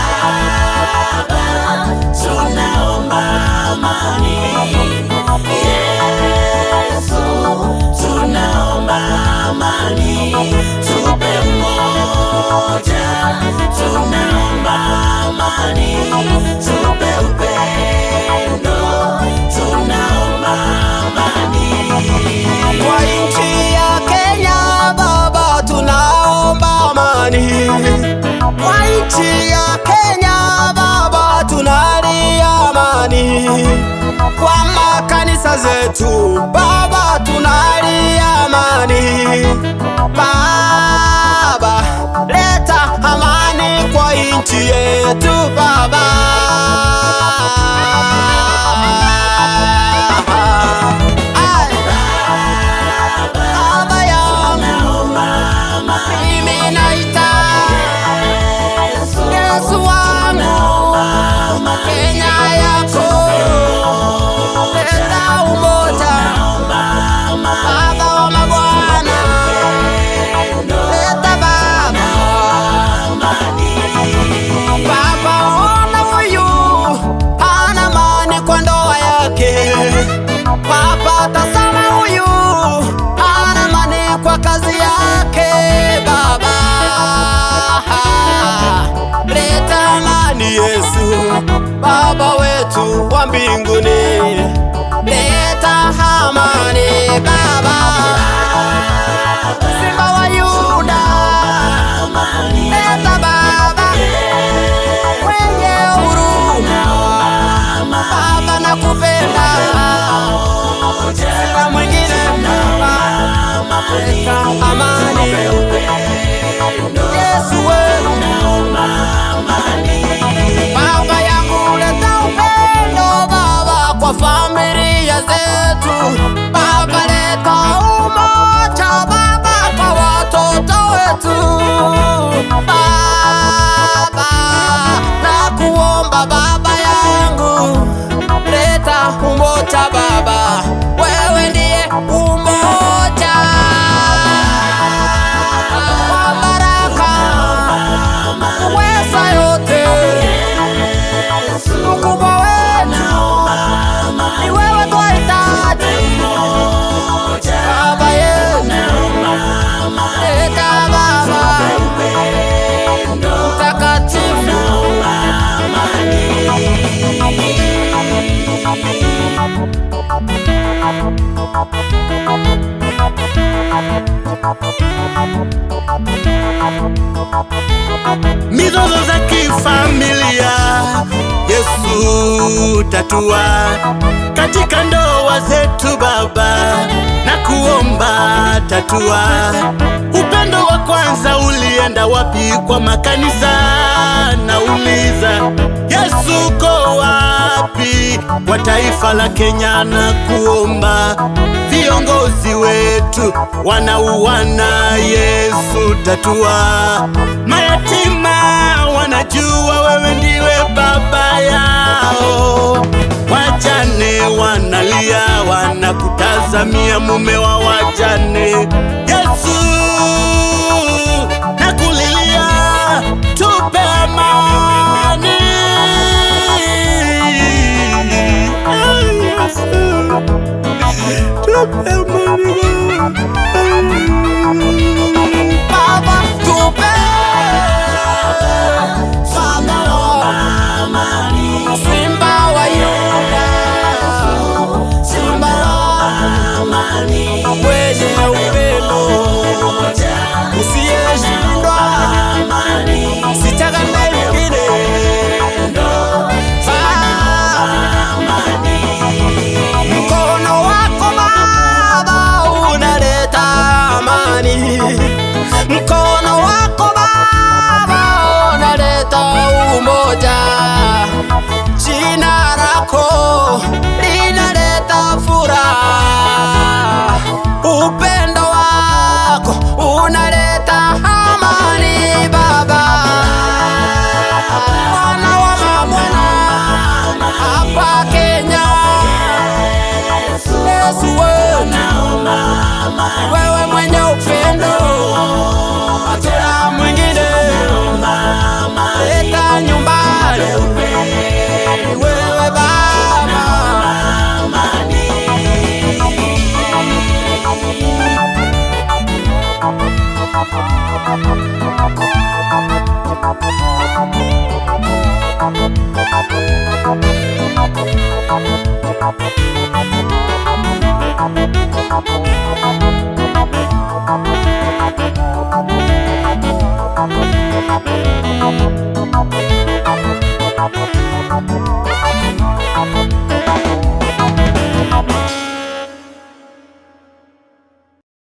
Baba, tunaomba amani. Yesu, tunaomba amani. Tupe umoja, tunaomba amani. Tupe upendo, tunaomba amani. Kwa nchi ya Kenya Baba, tunaomba amani. Kwa nchi ya Kenya Baba, tunalia amani. Kwa makanisa zetu Baba, tunalia amani. Baba, leta amani kwa nchi yetu Baba. Ay. Baba yangu, mimi naita Yesu wangu, Kenya yako, leta umoja, Baba wa mabwana, leta Baba. Baba, ona huyu hana amani kwa ndoa yake. Baba, tazama huyu hana amani kwa kazi yake. Baba, leta amani Yesu, Baba wetu wa mbinguni, leta amani Baba, Simba wa Yuda, leta Baba mwenye huruma, Baba nakupenda, sina mwingine Baba, leta amani Yesu wewe, Baba yangu leta upendo Baba kwa familia zetu, Baba leta umoja Baba kwa watoto wetu, Baba nakuomba Baba yangu leta umoja Baba, wewe ndiye umoja wa baraka uweza yote, mkubwa wetu ni wewe twahitaji Baba yetu, leta Baba mtakatifu. Mizozo za kifamilia Yesu tatua katika ndoa zetu Baba, na kuomba tatua. Upendo wa kwanza ulienda wapi kwa makanisa? Nauliza, Yesu uko wapi kwa taifa la Kenya? Na kuomba viongozi wetu wanauana, Yesu tatua. Mayatima wanajua wewe ndiwe baba yao, wajane wanalia, wanakutazamia mume wa wajane. Yesu nakulilia, tupe amani. Yesu, tupe amani. Baba tupe, Baba Simba wa Yuda, Simba mwenye upendo. Baba.